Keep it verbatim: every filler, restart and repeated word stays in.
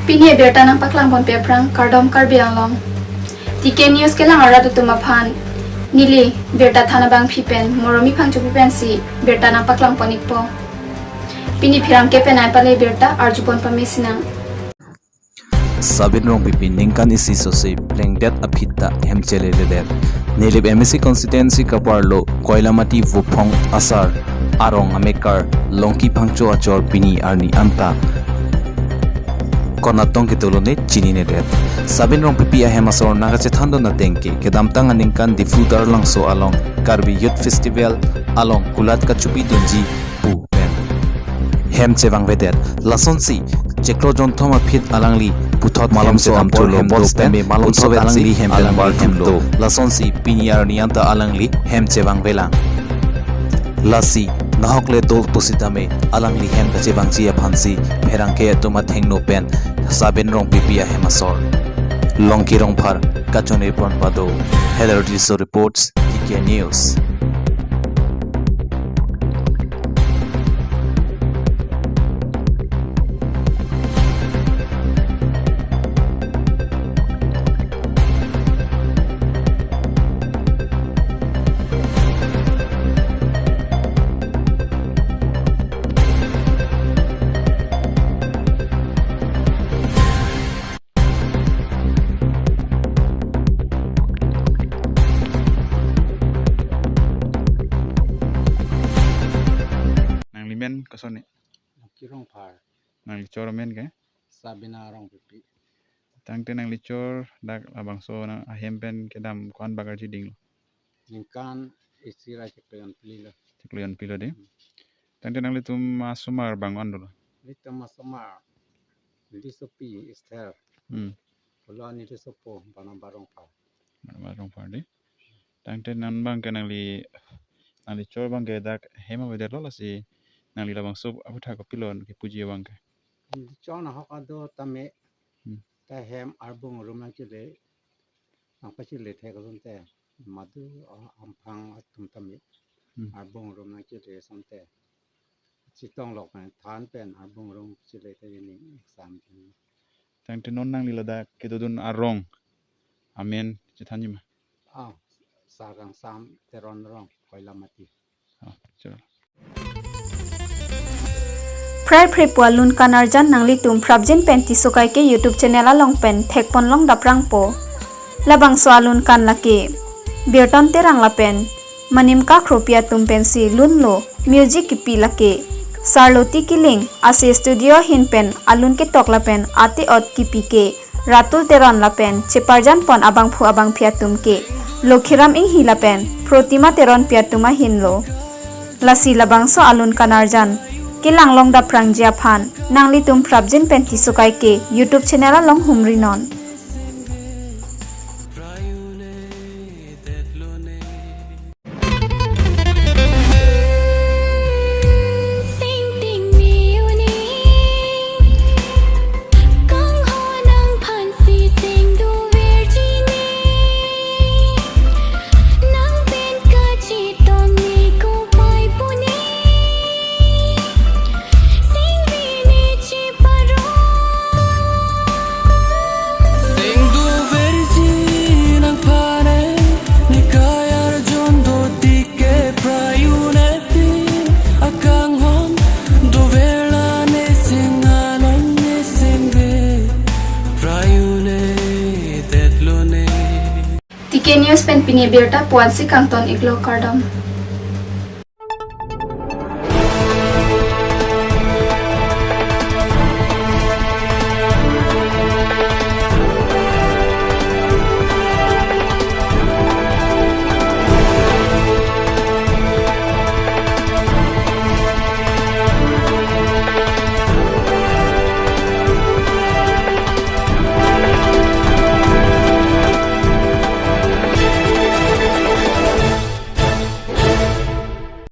Pini abirta nangpaklangponpe aphrang kardom Karbi Anglong. T K News kelang arat atum aphan neli birta than abangpi pen Moromi Phangchopi pensi birta nangpaklangpon-ikpo. Pini pherangke pen ai pale birta arjupon pamesinang. Sabin Rongpipi ningkan isi sose plengdet aphi ta hem cheleledet. Nilip M A C constituency kaparlo Koilamati Vophong asar arong amekar Longki Phangcho achor pini arni anta konatong kedo lone chininedet. Sabin Rongpipi ahem asor nangkachethandun ateng ke kedamtang aningkan Diphu Taralangso along Karbi Youth Festival along kulat kachopi dunji pu pen hem chevangvedet. Lasonsi chiklo jonthom aphi alangli puthot malomso hem kedam apor cholo hem bots dopen tame malomso puthot alangli hem pen alangli hem barthulo do. Lasonsi pini arni anta alangli hem chevangvelang. Lasi nahok le do pusitame alangli hem kachevangji aphansi pherangke atum athengno pen Sabin Rongpipi ahem asor Longki Rongphar kachonepon pado. Heller Tisso reports, T K News. Nangli men kosonne? Longki Rongphar. Nangli chor men ke? Sabina Rongpipi. Tangte nangli chor dak labangso nang ahem pen kedam ko-an bak arjidinglo? Ningkan isi ra chiklo jonphli lo. Chiklo jonphli lo de. Hmm. Tangte nanglitum asomar bang ko-an dolo? Nelitum asomar nelisopi Esther. Hmm. Pulo nelisopo Barnabas Rongphar. Barnabas Rongphar de. Tangte non bang ke nangli, nangli chor bang ke dak hem avedetlo, lasi nangli labangso aphuthak kopilo kepuji bang ke? Neli chor nahok ado tame. Hmm. Ta hem arbung rum nangchele, nangpachele thek asonte, madu a-, amphang atum tame. Hmm. Arbung rum nangchele asonte. Chetong lok pen than pen arbung rum chele te ning exam pen. Tangte non nangli ladak kedodun arong amen chethanji ma? Ah, Sarkangsam Teron Rong, Koilamati. Ah, chor. Prai prai pu alun kan arjan nanglitum prapjin pen Tisso Kaike YouTube channel along pen thekponlong daprangpo. Labangso alun kan lake Birton Terang lapen Manim Kakhropi atum pensi lunlo, music kipi lake Sarloti Killing, ase studio ahin pen alun ketok lapen ate-ot kipi ke Ratul Teron lapen cheparjanpon abangphu abangphi atum ke Lokhiram Inghi lapen Protima Teronpi atum ahinlo. Lasi labangso alun kan arjan kelanglong daprangji aphan nanglitum prapjin pen Tisso Kaike YouTube channel along humrinon. T K News pen pini birta puansi kangton-iklo, kardom.